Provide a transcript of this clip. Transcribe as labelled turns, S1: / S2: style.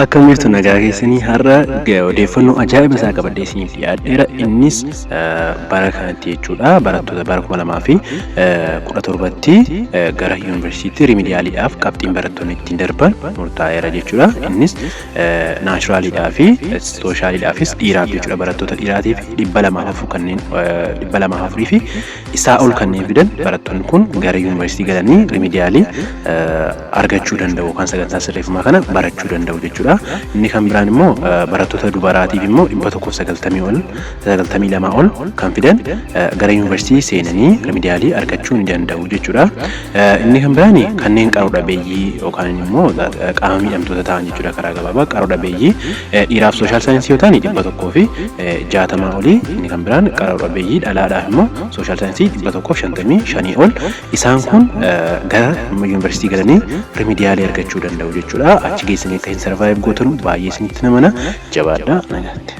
S1: Akkam jirtu, nagaa keessanii? Har'a odeeffannoo ajaa'iba isaa qabadhee isiniif dhiyaadheera. Innis bara kanatti jechuudha. Barattoota bara 2017tti gara yuunivarsiitii remedialiidhaaf qabxiin barattoonni ittiin darban murtaa'eera jechuudha. Innis naturaliidhaa fi socialiidhaafis dhiiraaf jechuudha. Barattoota dhiiraatiif 204 kanneen 204 fi isaa ol kanneen fidan, barattoonni kun gara yuunivarsiitii galanii remedialii argachuu danda'u yookaan sagantaa sirreeffamaa kana barachuu danda'u jechuudha. Inni kan biraan immoo barattoota dubaraatiif immoo 190 ol, 92 ol kan fidan gara yuunivarsiitii seenanii remedialii argachuu ni danda'u jechuudha. Inni kan biraan kanneen qaroo dhabeeyyii yookaan immoo qaama miidhamtoota ta'an jechuudha. Karaa gabaabaa qaroo dhabeeyyii dhiiraaf social science yoo ta'an 160 olii, inni kan biraan qaroo dhabeeyyii dhalaadhaaf immoo social science 155 ol, isaan kun gara yuunivarsiitii galanii remedialii argachuu danda'u jechuudha. Achi geessanii akka hin survive gootan baay'ee isinitti namana. Jabaadhaa, nagaatti.